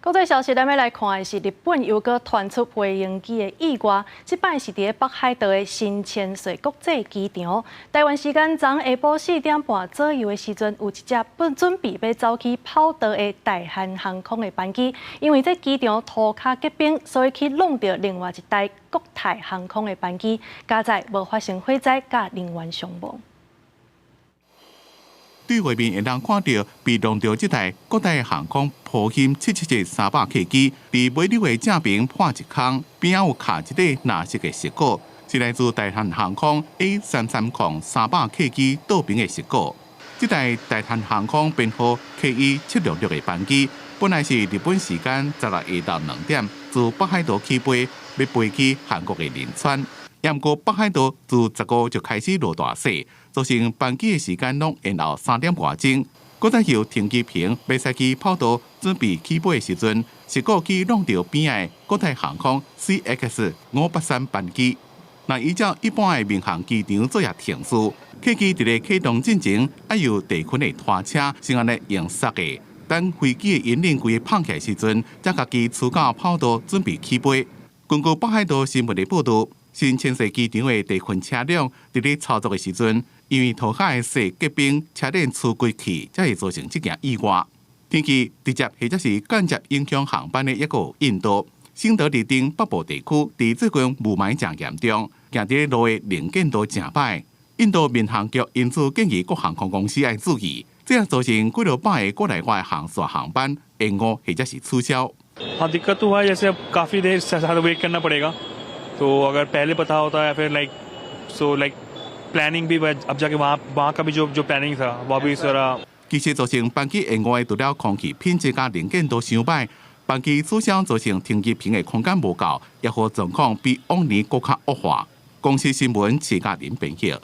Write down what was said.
國際消息，咱欲來看的是日本又閣傳出飛行機的意外，這擺是佇咧北海道的新千歲國際機場。台灣時間昨下晡4點半左右的時陣，有一隻本準備欲走去跑道的大韓航空的班機，因為這機場塗跤結冰，所以去挵著另外一台國泰航空的班機，佳哉無發生火災佮人員傷亡。對畫面會當看著被撞著這台國泰航空波音777-300客機，佇尾溜的正爿破一空，邊仔有卡一塊藍色的石膏，是來自大韓航空 A330-300客機倒爿的石膏。這台大韓航空編號 KE766的班機，本來是日本時間十六下晝2點自北海道起飛，欲飛去韓國的仁川。毋過北海道自15就開始落大雪，造成班機的時間攏延後3點外鐘。閣再由停機坪欲駛去跑道準備起飛的時陣，石膏去挵著邊仔的國泰航空 CX583班機。若依照一般的民航機場作業程序，客機佇咧啟動進前，愛由地勤的拖車先按呢用捒的，等飛機的引領規个膨起來時陣，才共機趨到跑道準備起飛。根據北海道新聞的報導，新千歲機場的地勤車輛佇咧操作的時陣，因為塗跤的雪結冰，車輪出軌去，才會造成這件意外。天氣直接或者是間接影響航班的一個印度，新德里等北部地區，佇最近霧霾誠嚴重，行佇咧路的能見度誠歹。印度民航局因此建議各航空公司愛注意，這也造成幾落百個國內外航線航班延誤或者是取消。 हाँ, दिक्कत तो हुआ है, जैसे अब काफ़ी देर से ज़्यादा वेट करना पड़ेगा। तो अगर पहले पता होता या फिर like so like planning भी अब जाके वहाँ वहाँ का भी जो जो प्लानिंग था, वो भी ज़रा 其實造成班機延誤的，除了空氣品質佮能見度傷䆀，班機取消造成停機坪的空間無夠，抑予狀況比往年閣較惡化。公視新聞徐嘉玲編譯。